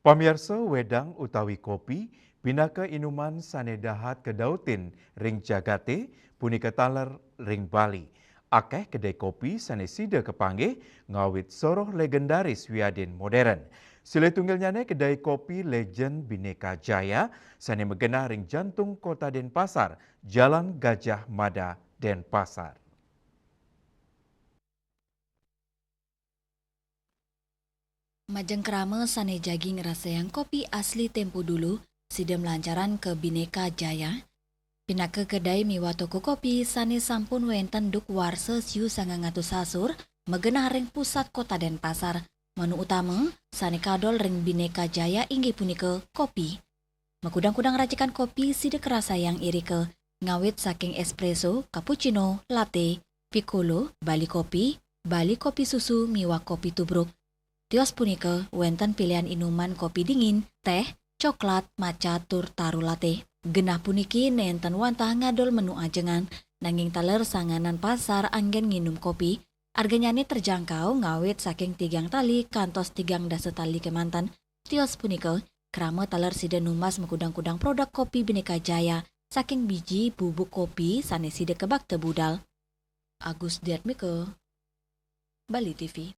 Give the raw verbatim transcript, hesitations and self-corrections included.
Pamiarsa, wedang utawi kopi pinaka inuman sane dahat kedautin ring jagate, punika taler ring Bali. Akeh kedai kopi sane sida kapanggih ngawit soroh legendaris wiadin modern. Silih tunggilnyane kedai kopi Legend Bhinneka Jaya sane magenah ring jantung kota Denpasar, Jalan Gajah Mada, Denpasar. Majeng krama sane jagi ngrasayang kopi asli tempo dulu, sida malancaran ka Bhinneka Jaya, pinaka kedai miwah toko kopi sane sampun wenten duk warsa siu sangang atus sasur, magenah ring pusat kota Denpasar. Menu utama sane kadol ring Bhinneka Jaya inggih punika kopi. Makudang-kudang racikan kopi sida karasayang irika, ngawit saking espresso, cappuccino, latte, piccolo, Bali kopi, Bali kopi susu miwah kopi tubruk. Tios punika wenten pilihan inuman kopi dingin, teh, coklat, matcha, tur taru latte. Genah puniki nenten wantah ngadol menu ajengan, nanging taler sanganan pasar anggen nginum kopi. Arganyane terjangkau, ngawit saking tigang tali kantos tigang dasa tali kemanten. Tios punika krama taler sida numbas makudang-kudang produk kopi Bhinneka Jaya saking biji bubuk kopi sane sida kebakta budal. Agus Diatmika, Bali T V.